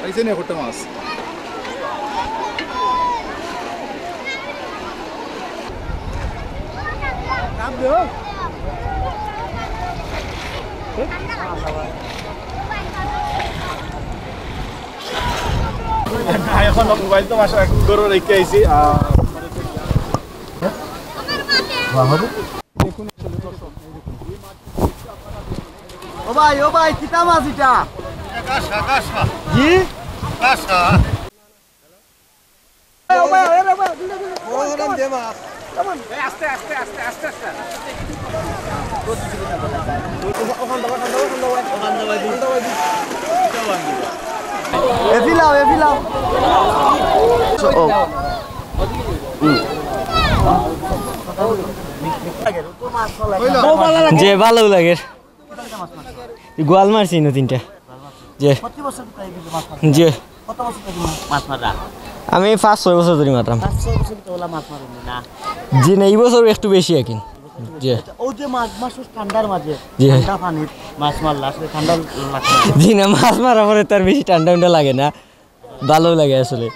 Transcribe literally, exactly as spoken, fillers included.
পাইছে নি একটা মাছ? এখন মোবাইল তো বাসা এখন ঘরে রেখে আইছি। আহ, ও ভাই, ও ভাই, কিতা মাছ ইটা? জি? ও ভাই, আরে ভাই, দূরে, দূরে। বড় ধরনের যে মাছ। Come on। এ ফিলাও, এ ফিলাও। ও। হুম। যে ভালো লাগে। গোয়াল মারছি না তিনটা। যে। প্রতি বছর তো এই বিলে মাছ মারে। যে। কত বছর ধরে মাছ মারা? আমি পাঁচ ছয় বছর ধরে মারতাম। পাঁচ ছয় বছর তো ওলা মাছ মারেনি না। জি না, এই বছর একটু বেশি এখন। যে। আচ্ছা, ও যে মাছ, মাছ ঠান্ডার মাঝে, জি। ঠান্ডা পানির মাছ মারলা, আসলে ঠান্ডা লাগছে না। জি না, মাছ মারা পরে তার বেশি ঠান্ডা উন্ডা লাগে না, ভালো লাগে আসলে।